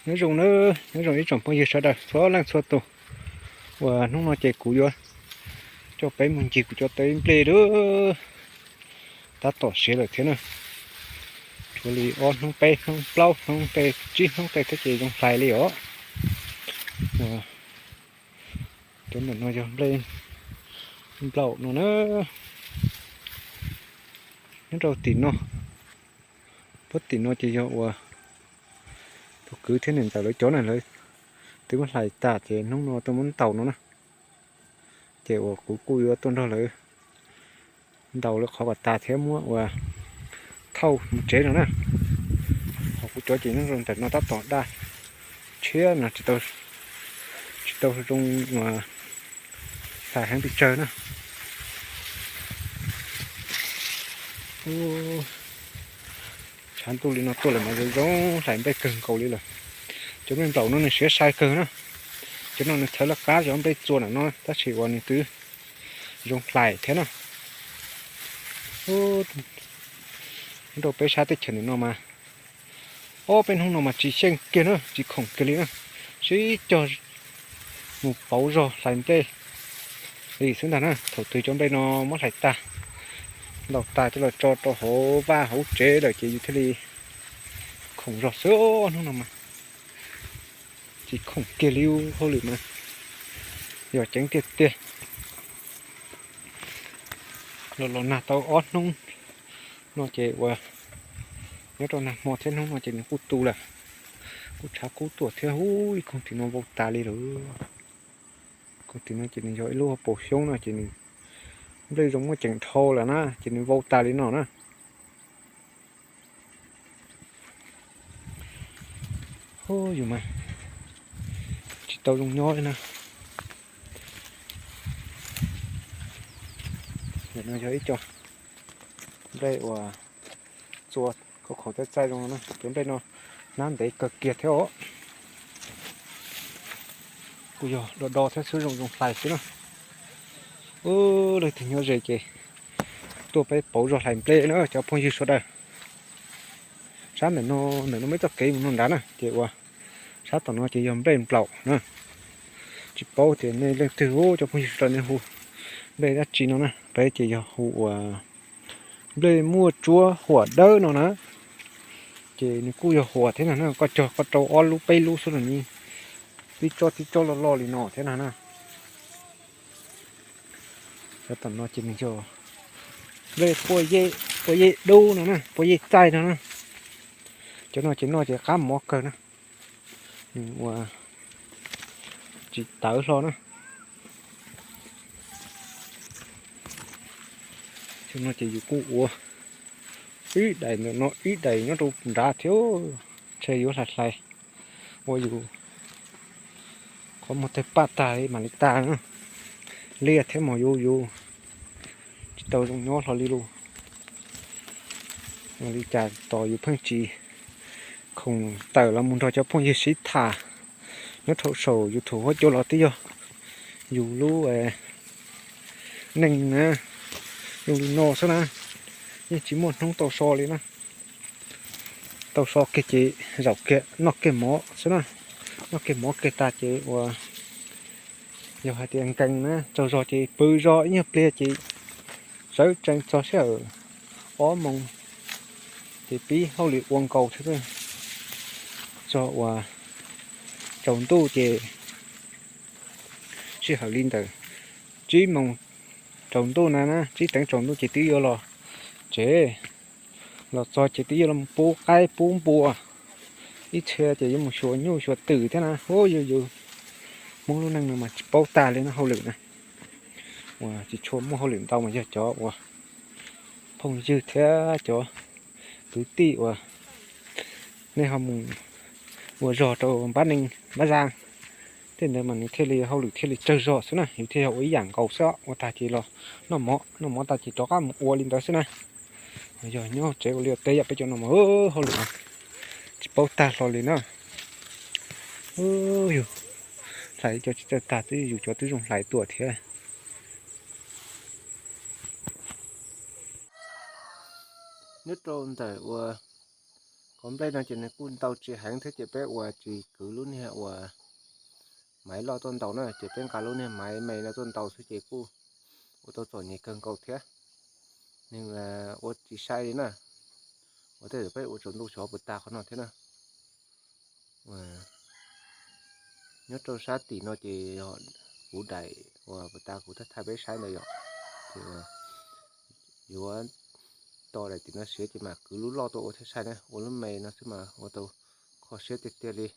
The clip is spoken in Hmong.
Nyob zoo na, nyob zoo ib tsoom phooj ywg sawv daws txhua leej txhua tus, uas hnub no ces kuv yuav coj peb mus ncig kuv cov teb nplej lawm. Tab tom siav lawm thiab na, tshuav li ob hnub peb hnub plaub hnub tej tsib hnub tej thiab ces zoo hlais li os. Cov ntawm no yog nplej nplaum no na. Nyob rau tim no, puag tim no ces yog uas tus kwv thiab niam ntxawm lawv cov na, lawv twb muab hlais tas ces hnub no tuaj muab ntaus no na. Ces uas kuv kuj yuav tuaj nrog lawv ntaus lawv qhov kom tas thiab muab uas thauj mus tsev no na. Ho kuv cov ces nyob rau ntawm no tab tom daj tshiab no, tsis tau zoo hlais heev pes tsawg na. Tshav ntuj li no tuaj lawm mas zoo zoo hlais nplej kawg nkaus li lawm. Cov nplej nplaum no nws siav sai kawg na. Cov no nws txhawv laj qab cov nplej txua ntawm no tab sis uas nws twb zoo hlais thiab na. Nyob rau peb sab teb chaws ntawm no mas ob peb hnub no mas tsis xyeej kiag na, tsis khoom kiag li na, sib cog mus pauv zog hlais nplej li xwb ntag na. Thaum twg cov nplej no muab hlais tag, ntaus tas coj los tso rau hauv vaj hauv tsev lawm ces yus thiaj li khoom zog xwb. Hnub no mas tsis khoom kiag li, hauj lwm mas yog ceev tiag tiag. Los los nag tau ob hnub no ces uas nyob rau nag hmo thiab hnub no ces nws kuj tu lawm, kuj tshav kub tuaj thiab. Hu, ib koog tim no vau tas li lawm. Koog tim no ces nws yog ib lub hauv paus xyoob no ces nws nplej zoo muaj ceem dhau lawm na ces nws vau tas li no na. Hu, yus mas tsis tau zoo nyob li na. Ntawm no yog ib co nplej uas txua khov khaum txaij txaij zoo no na, cov nplej no hnab ntev kawg kiag thiab os. Kuj yog do do thiab xwb, zoo zoo hlais xwb na. Ub, leej twg nyob ze ces tuaj peb pauv zog hlais nplej na cov phooj ywg sawv daws. Sab ntawm no, ntawm no muaj ib txoj kev mus no nrad na ces uas sab tom no ces yog nplej nplaum na. Tsis paub tias nej leej twg, cov phooj ywg sawv daws nej hu nplej dab tsi no na. Peb ces yog hu uas nplej muaj tsuab huam dawb no na. Ces nws kuj yog huam thiab no na, koj cog koj rau ob lub peb lub xwb los nws tib tsob tib tsob loj loj li no thiab no na. Cov tom no ces nws yog nplej puaj yej dub no na, puaj yej txaij no na. Cov no ces noj ces qab mov kawg na. Nws ua tsis tawv hlo na. Cov no ces yus kuj ua ib daim ntawm no ib daim nyob rau nrad thiab, ntshe yuav hlais hlais ua yus qhov muag tawg paj tag li mam li tas na. Liaj thiab mas yus yus tsis tau zoo nyob hlo li lus. Ua li cas tos yus pheej tsis khoom tawm los mus nrog cov phooj ywg sib tham nyob rau saum YouTube huab cua los twb yog yus lub neej na, zoo li no xwb na. Yeej tsis muaj hnub tau so li na. Tau so kiag ces zaum kiag noj kiag mov xwb na. Noj kiag mov kiag tas ces ua, yog hais tias nkees na, tsaug zog ces pw zog ib nyuag pliag ces sawv tsees txog sij hawm ob moos ces pib hauj lwm ua nkaus thiab. Txog uas tsaus ntuj ces sij hawm li ntawm tsib moos tsaus ntuj na, tsib teev tsaus ntuj ces twb yuav los tsev. Los txog ces twb yuav los pub qaib pub npua, ib txhia ces yuav mus xyuas nyuj xyuas twm thiab na. Hu, yus yus Hmoob lub neej no mas tsis paub tag li no hauj lwm na. Uas tsis tshua muaj hauj lwm ntau mas yog cov uas phooj ywg thiab cov kwv tij uas nej ho mus ua zog rau npab neeg npab zaj tej ntawd mas nws thiaj li hauj lwm thiaj li tsawg zog xwb na, yus thiaj yog ua ib yam nkaus xwb. Ua tag ces los noj mov, noj mov tag ces rov qab mus ua li ntawd xwb na. Yog nyob tsev ua liaj teb yam peb cov no mas hauj lwm tsis paub tag hlo li na. Yus hlais cov tsis txawj tag twb yus cov twb zoo hlais tuaj thiab. Nyob rau ntawm uas Qos nplej no ces nws kuj ntau tsis heev thiab ces peb ua tsis kwv lub niag uas maiv loj tuaj ntaus na, ces peb nqa lub niag maiv me no tuaj ntaus xwb ces kuj ua tau txom nyem kawg nkaus thiab. Nws ua tsis sai li na. Ua tej zaum peb ua tsaus ntuj xyov puas tag qhov no thiab na. Nyob rau sab tim no ces yog kuv daim uas puas tag kuv thaij thaij peb saib ntawd yom. Ces yuav to daim tim no siav ces mam kwv lub loj tuaj ua thiaj sai na, ua lub me no xwb mas ua tau kho siab tiag tiag li.